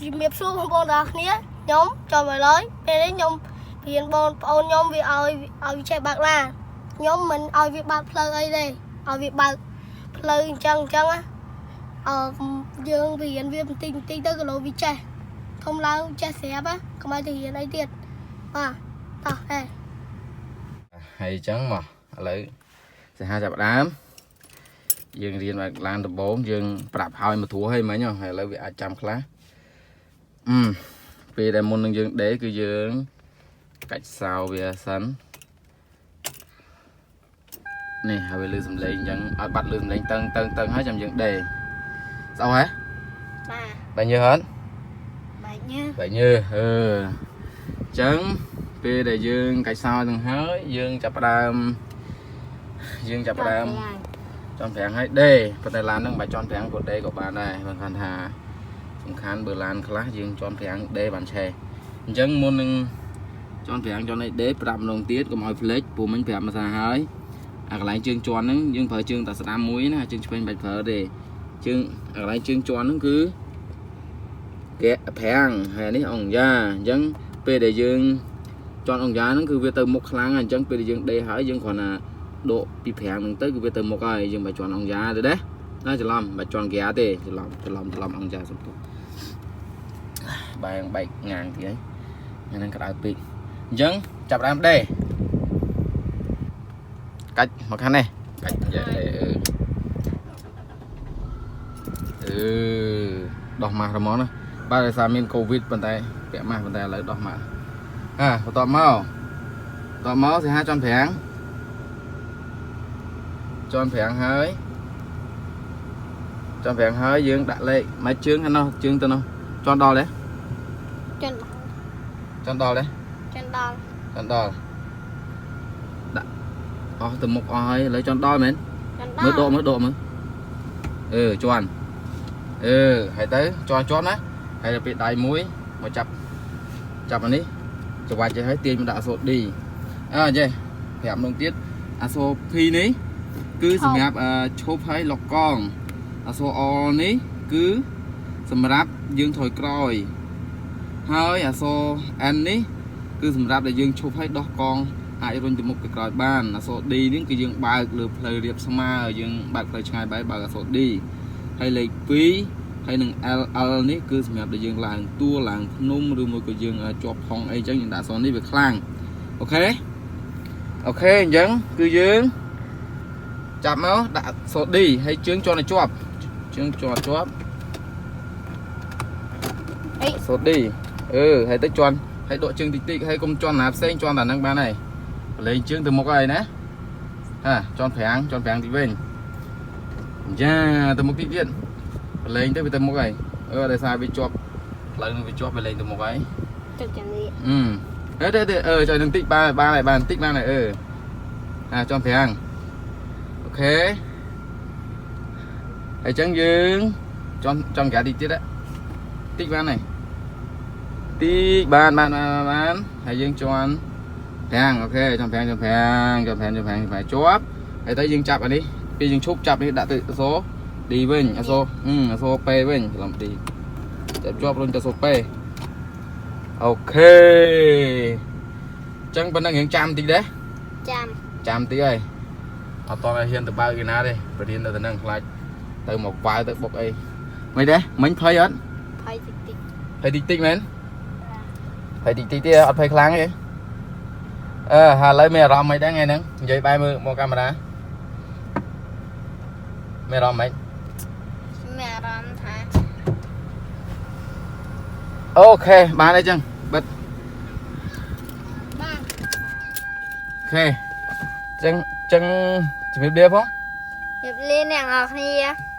ជំរាបសួរបងប្អូនទាំងអស់គ្នាខ្ញុំចូលមកឡើយពេលនេះខ្ញុំព្រៀនបងប្អូនខ្ញុំវាឲ្យឲ្យវាចេះបើកឡានខ្ញុំមិនឲ្យវាបើកផ្លូវអីទេឲ្យវាបើកផ្លូវអញ្ចឹងអញ្ចឹងណាអឺយើងរៀនវាបន្តិចបន្តិចទៅគីឡូវាចេះធំឡើងចេះស្រាប់ណាកុំឲ្យទៅរៀនអីទៀតបាទតោះហេ ហើយអញ្ចឹងមកឥឡូវសិហាចាប់ផ្ដើមយើងរៀនបើកឡានដំបូងយើងប្រាប់ហើយមកត្រួសហើយមិញហ៎ហើយឥឡូវវាអាចចាំខ្លះអឺពេលដែលមុននឹងយើងដេកគឺយើងកាច់សោវាសិននេះហើយវាលឺសំឡេងអញ្ចឹងឲ្យបាត់លឺសំឡេងតឹងតឹងតឹងហើយចាំយើងដេស្អប់ហ៎ បាទ បែរញើសហត់ បែកញើស បែរញើសអឺអញ្ចឹងពេលដែលយើងកាច់សោនឹងហើយយើងចាប់ផ្ដើមយើងចាប់ផ្ដើម ជាន់ហ្វ្រាំងហើយដេប៉ុន្តែឡានហ្នឹងមិនបាច់ជាន់ហ្វ្រាំងក៏ដេក៏បានដែរមិនគាត់ថាសំខាន់បើឡានខ្លះយើងជាន់ហ្វ្រាំងដេបានឆេះអញ្ចឹងមុននឹងជាន់ហ្វ្រាំងជាន់អីដេប្រាប់ម្ដងទៀតកុំឲ្យភ្លេចព្រោះមិញប្រាប់មកថាហើយអាកន្លែងជើងជាន់ហ្នឹងយើងប្រើជើងតាស្ដាំមួយណាជើងឆ្វេងមិនបាច់ប្រើទេជើងអាកន្លែងជើងជាន់ហ្នឹងគឺកែហ្វ្រាំងហើយនេះអង្គយ៉ាអញ្ចឹងពេលដែលយើងជាន់អង្គយ៉ាហ្នឹងគឺវាទៅមុខខ្លាំងហើយអញ្ចឹងពេលដែលយើងដេហើយយើងគ្រាន់តែ ដកពីប្រាំងហ្នឹងទៅគឺវាទៅមុខហើយយើងមិនបាច់ជាន់អង្គយ៉ាទេណាណាច្រឡំមិនបាច់ជាន់ហ្គាទេច្រឡំច្រឡំច្រឡំអង្គយ៉ាសំទោសបែងបែកងាងទៀតហើយហ្នឹងក្តៅពេកអញ្ចឹងចាប់ដើមដេកាច់មកខាងនេះកាច់យ៉ាដេអឺអឺដោះម៉ាស់រមងណាបាទដោយសារមានកូវីដប៉ុន្តែពាក់ម៉ាស់ប៉ុន្តែឥឡូវដោះម៉ាស់អាបន្ទាប់មកបន្ទាប់មកសិហាចន់ប្រាំង ជាន់ហ្វ្រាំងហើយជាន់ហ្វ្រាំងហើយយើងដាក់លេខមកជើងខាងនោះជើងទៅនោះជាន់ដល់ទេ ចិន ជាន់ដល់ទេ ចិនដល់ ជាន់ដល់ដាក់អស់ទៅមុខអស់ហើយឥឡូវជាន់ដល់មែន ចិនដល់ មើលដកមើលដកមើលអឺជាន់អឺហើយទៅជាន់ជាន់ណាហើយដល់ពេលដៃមួយមកចាប់ចាប់អានេះច្របាច់ចេះហើយទាញមកដាក់អក្សរ D អើចេះប្រាប់ម្ដងទៀតអក្សរ P នេះគឺសម្រាប់អឺឈប់ហើយលកកងអក្សរ O នេះគឺសម្រាប់យើងថយក្រោយហើយអក្សរ N នេះគឺសម្រាប់ដែលយើងឈប់ហើយដោះកងអាចរុញទៅមុខទៅក្រោយបានអក្សរ D នេះគឺយើងបើកលើផ្លូវរាបស្មើយើងបើកផ្លូវឆ្ងាយបែបបើកអក្សរ D ហើយលេខ2ហើយនឹង L L នេះគឺសម្រាប់ដែលយើងឡើងទួលឡើងភ្នំឬមួយក៏យើងជាប់ផុងអីចឹងយើងដាក់អក្សរនេះវាខ្លាំង OK OK អញ្ចឹងគឺយើងចាប់មកដាក់អក្សរ D ហើយជើងជាន់ឲ្យជាប់ជើងជាប់ជាប់ អី អក្សរ D អឺហើយទៅជាន់ហើយដកជើងតិចតិចហើយកុំជាន់ណាផ្សេងជាន់តែហ្នឹងបានហើយប្រឡែងជើងទៅមុខហើយណាហាជាន់ប្រាំងជាន់ប្រាំងតិចវិញយ៉ាទៅមុខតិចទៀតប្រឡែងទៅវាទៅមុខហើយអឺដោយសារវាជាប់ផ្លូវនឹងវាជាប់វាលែងទៅមុខហើយ ទឹកចានេះ អឺទេទេអឺចុយនឹងតិចបានបានហើយបានតិចបានហើយអឺអាជាន់ប្រាំង OK ហើយចឹងយើងចន់ចង់ក្រាតិចទៀតតិចបានហើយតិចបានបានបានបានហើយយើងជន់ប្រាំង OK ជន់ប្រាំងជន់ប្រាំងជន់ប្រាំងជន់ប្រាំងប្រាំងជាប់ហើយទៅយើងចាប់អានេះពេលយើងឈប់ចាប់នេះដាក់ទៅអក្សរ D វិញអក្សរអក្សរ P វិញច្រឡំ D ចាប់ជាប់រុញទៅអក្សរ P OK ចឹងប៉ុណ្្នឹងរៀងចាំតិចដែរ ចាំ ចាំតិចហើយអត់តឲ្យហ៊ានទៅបើកឯណាទេបរៀននៅតែនឹងខ្លាចទៅមកវ៉ាវទៅបុកអីមិនទេមិញភ័យអត់ ភ័យតិចតិច ភ័យតិចតិចមែនភ័យតិចតិចទេអត់ភ័យខ្លាំងទេអឺហើយឥឡូវមានអារម្មណ៍មិនដែរថ្ងៃហ្នឹងនិយាយបែរមើលមកកាមេរ៉ាមានអារម្មណ៍មិន មានអារម្មណ៍ថា OK បានអីចឹងបិទ បាន OK ចឹងចឹងជំរាបលាផង ជម្រាបលាអ្នកនរគ្នា